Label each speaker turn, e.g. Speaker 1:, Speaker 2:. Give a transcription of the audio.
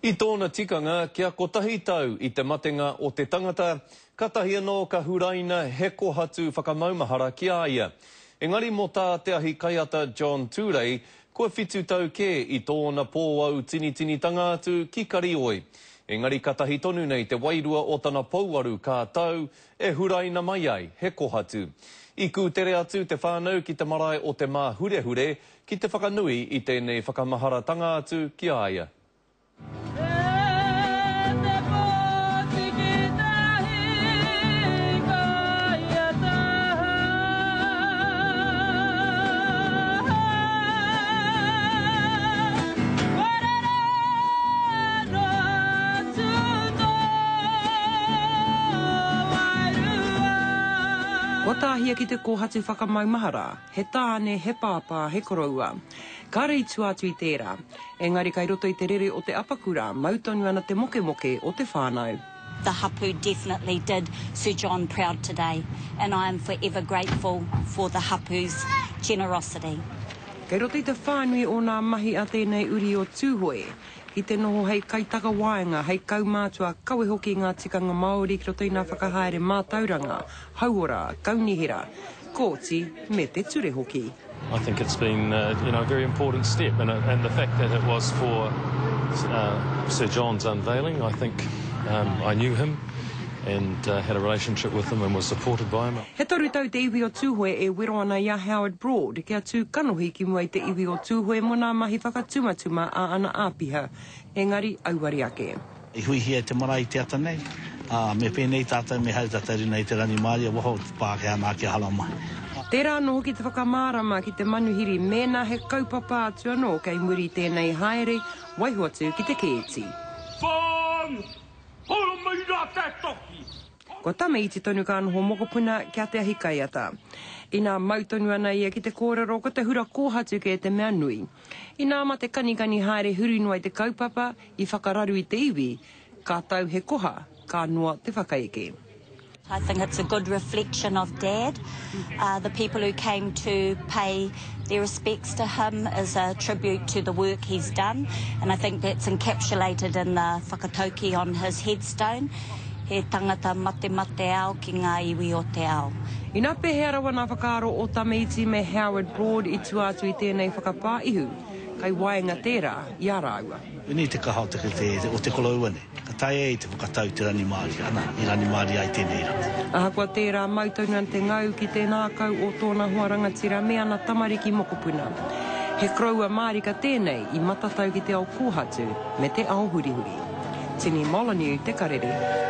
Speaker 1: I tōna tikanga, kia kotahi tau i te matenga o te tangata, katahi anō ka huraina he kohatu whakamaumahara ki a ia. Engari mō tā Te Ahi Kaiata John Turei, kua whitu tau kē i tōna pōau tinitinitanga atu ki Karioi. Engari katahi tonu nei te wairua o tana pouaru ka tau e huraina mai ai he kohatu. I kūtere atu te whānau ki te marae o Te Māhurehure ki te whakanui i tēnei whakamaharatanga atu ki a ia.
Speaker 2: Kua tāhia ki te kōhatu whakamaumahara, he tāne, he pāpā, he koroua. Kāre i tua atu i tērā. Engari kai roto i te rere o te apakura, mau tonu ana te mokemoke o te whānau.
Speaker 3: The hapu definitely did Sir John proud today and I am forever grateful for the hapu's generosity.
Speaker 2: Kei roto i te whānui o nā mahi a tēnei uri o Tūhoe, ki te noho hei kaitakawaenga, hei kaumātua kawe hoki i ngā tikanga Māori ki roto i nā whakahaere mātauranga, hauora, kaunihera, kōti me te ture hoki.
Speaker 4: I think it's been you know a very important step and and the fact that it was for Sir John's unveiling I think I knew him and had a relationship with him and was supported by him.
Speaker 2: He toru tau te iwi o Tūhoe e wero ana i a Howard Broad kia tū kanohi ki mua i te iwi o Tūhoe mō nā mahi whakatumatuma a ana āpiha, engari auare ake.
Speaker 5: I huihia e te marae i te ata nei, ā, me pēnei tātou, me haere tātou runa i te rangimārie, waho o te Pākehā nā kia haramai.
Speaker 2: Tērā anō hoki te whakamārama ki te manuhiri mēnā he kaupapa atu anō kei muri i tēnei haere, waiho atu ki te kēti.
Speaker 6: Whang! Horo mai rā te toki!
Speaker 2: Kua tame iti tonu ka noho mokopuna ki a Te Ahikaiata. Inā mau tonu ana ia ki te kōrero ko te hura kōhatu kē te mea nui. Inā mate kanikani haere huri noa i te kaupapa i whakararu i te iwi, ka tau he koha, ka noa te whakaeke.
Speaker 3: I think it's a good reflection of Dad. The people who came to pay their respects to him is a tribute to the work he's done and I think that's encapsulated in the whakatauki on his headstone, He tangata matemate ao ki ngā iwi o te ao.
Speaker 2: Ina pēhea rawa nā whakaaro o Tame Iti me Howard Broad i tua atu i tēnei whakapā ihu, kai waenga tērā i a rāua.
Speaker 5: Koinei te kaha o te, te, o te koroua nei. Ka taea e te whakatau te rangimārie, ana, i rangimārie ai tēnei rā.
Speaker 2: Ahakoa tērā, mau tonu ana te ngau ki te ngākau o tōna hoa rangatira me ana tamariki mokopuna. He koroua mārika tēnei i matatau ki te ao kōhatu me te ao hurihuri. Tini Molyneux te karere.